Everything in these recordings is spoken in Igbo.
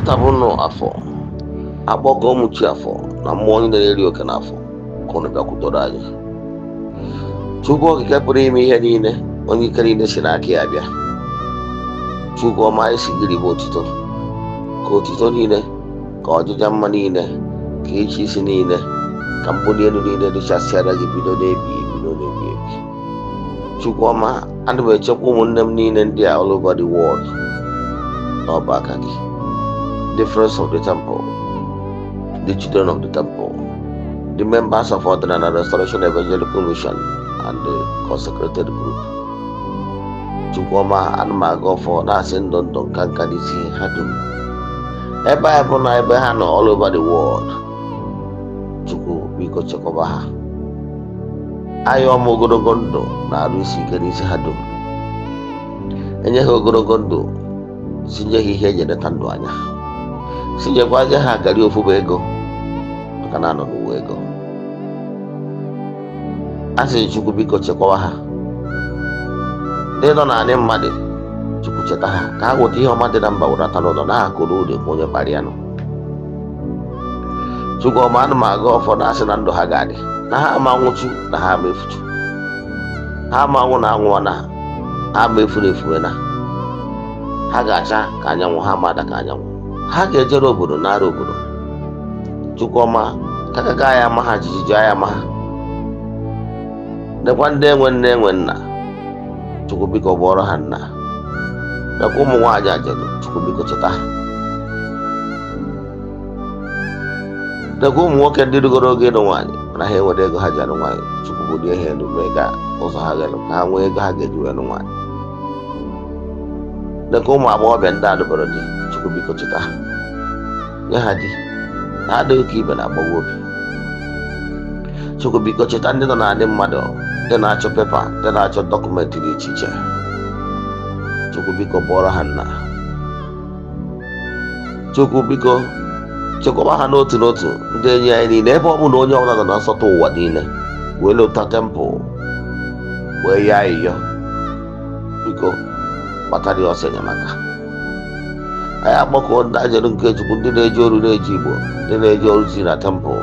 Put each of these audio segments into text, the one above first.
Tata bụ nnọọ afọ akpọkọ ụmụ chi afọ na mmụọ niile na-eri oke n'afọ ka unu bịakwutere anyị. Chukwu okike pụrụ ime ihe niile, onye ike niile si n'aka ya bịa. Chukwu ọma, anyị si gịrị bụ otito, ka otito niile, ka ọjịja mma niile, ka ịchị isi niile, ka mbuli elu niile dịchasịara gị bido n'ebighị ebi n'ebi ebi. Chukwu ọma, ana m echekwa ụmụnne m niile ndị a all over the world n'ọba aka gị. The friends of the temple, the children of the temple, the members of Ọdịnala Restoration Evangelical Mission and the consecrated group. Chukwu ọma, ana m aga ọfọ na-asị ndụ ndụ nka nka n'isi ha dum, ebe a bụ na ebe ha nọ all over the world. Chukwu biko chekwaba ha. Ayọ m ogologo ndụ na arụ isi ike n'isi ha dum. Enye ha ogologo ndụ, sinye ha ihe eji eleta ndụ anya, sinyekwazie ha gari ofu bụ ego, maka na anọ n'ụwa ego. A sị Chukwu biko chekwaba ha. Ndị nọ n'anị mmadụ, Chukwu cheta ha ka ha weta ihe ọma dị na mba werata n'ụlọ na ha kụrụ ụdị ka onye kparịa nụ. Chukwu ọma, ana m aga ọfọ na-asị na ndụ ha ga-adị, na ha ama nwụchu, na ha ama efuchu, ha ama anwụ na anwụọ, na ha ama efu na efuwe, na ha ga-acha ka anyanwụ, ha ama ada ka anyanwụ, ha ga-ejere obodo nara obodo. Chukwu ọma, ka aka ya ama ha jijiji anya ama ha. Nekwa ndị enwe nne enwe nna, Chukwu biko bụọrọ ha nna. Nekwa ụmụ nwaanyị ajadu, Chukwu biko cheta ha. Nekwa ụmụ nwoke ndị rugoro oge ịlụ nwaanyị mana ha enwere ego ha ji alụ nwaanyị, Chukwu bulie ha elu, mee ka ụzọ ha ga-elu ka ha nwee ego ha ga-eji wee lụ nwaanyị. Nekwa ụmụ agbọghọbịa ndị alụbara di, Chukwu biko cheta ha, nye ha di na adịghị ka ibe na-agbawa obi. Chukwu biko cheta ndị nọ n'anị mmadụ, ndị na-achọ pepa, ndị na-achọ dọkụmentị dị iche iche. Chukwu biko bụọrọ ha nna. Chukwu biko chekwaba ha n'otu n'otu, ndị enyi anyị niile, ebe ọ bụ na onye ọbụla nọ na nsọtụ ụwa niile wee lota tempụl wee yọọ ayịyọ, biko gbatara ya ọsọ enyemaka. Anyị akpọkọọ ndị ajelu nke Chukwu, ndị na-eji oru na-eji Igbo, ndị na-eji oru si na tempụl,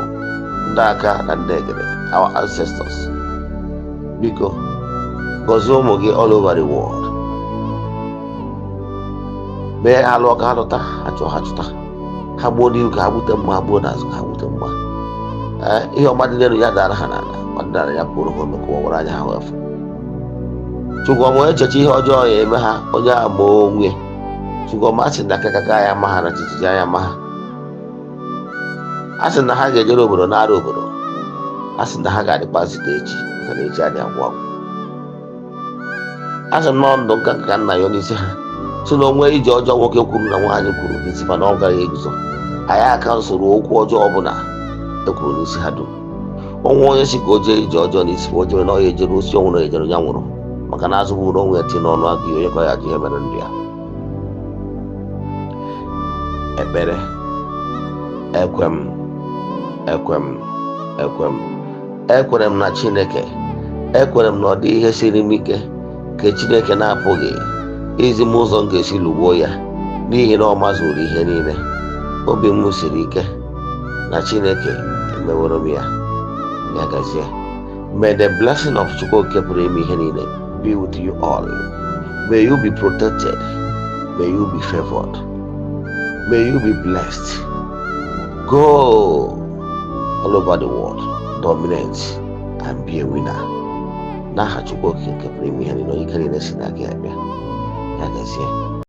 ndị aka na ndị egede, our ancestors, biko gọzie ụmụ gị all over the world. Mee ha lụọ ka ha lụta, ha chụọ ha chụta, ha gbuo n'ihu ka ha gbute mma, ha gbuo n'azụ ka ha gbute mma. Ee, ihe ọma dị n'elu ya dara ha n'ala, ọ dara ya pụrụ ha ome ka ụwa were anya ha wee fụ. Chukwu ọma, onye echeche ihe ọjọọ ya eme ha, onye a ma onwe. Chukwu ọma, a sị na akakaka ya ma ha na jijiji anya ma ha, a sị na ha ga-ejere obodo nara obodo, a sị na ha ga-adịkwa zite echi, maka na echi adịghị agwụ agwụ. A sị na ndụ nka nka nna ya n'isi ha, si na onwe ije ọjọọ nwoke kwuru na nwaanyị kwuru n'isi fa na ọ gaghị eguzo. Anyị aka nsoro okwu ọjọọ ọbụla e kwuru n'isi ha dum. Onwe onye si ka o jee ije ọjọọ n'isi fa, o jere na ọ ya ejere osi ọnwụ na ejere ya nwụrụ, maka na azụ gburu onwe ya tinye n'ọnụ agụ ya, onye ka ya ajụ ihe mere ndị ya. Ekpere. Ekwe m, ekwe m, ekwe m, ekwere m na Chineke. Ekwere m na ọ dị ihe siri m ike nke Chineke na-apụghị izi m ụzọ m ga-esi lụgbuo ya, n'ihi na ọ mazuru ihe niile. Obi m siri ike na Chineke emeworo m ya. Ya gazie. May the blessing of Chukwu Okike pụrụ ime ihe niile be with you all. May you be protected. May you be favored. May you be blessed. Go all over the world, dominate and be a winner. N'aha Chukwu Okike nke pụrụ ime ihe niile, onye ike niile si n'aka ya bịa. Ya gazie.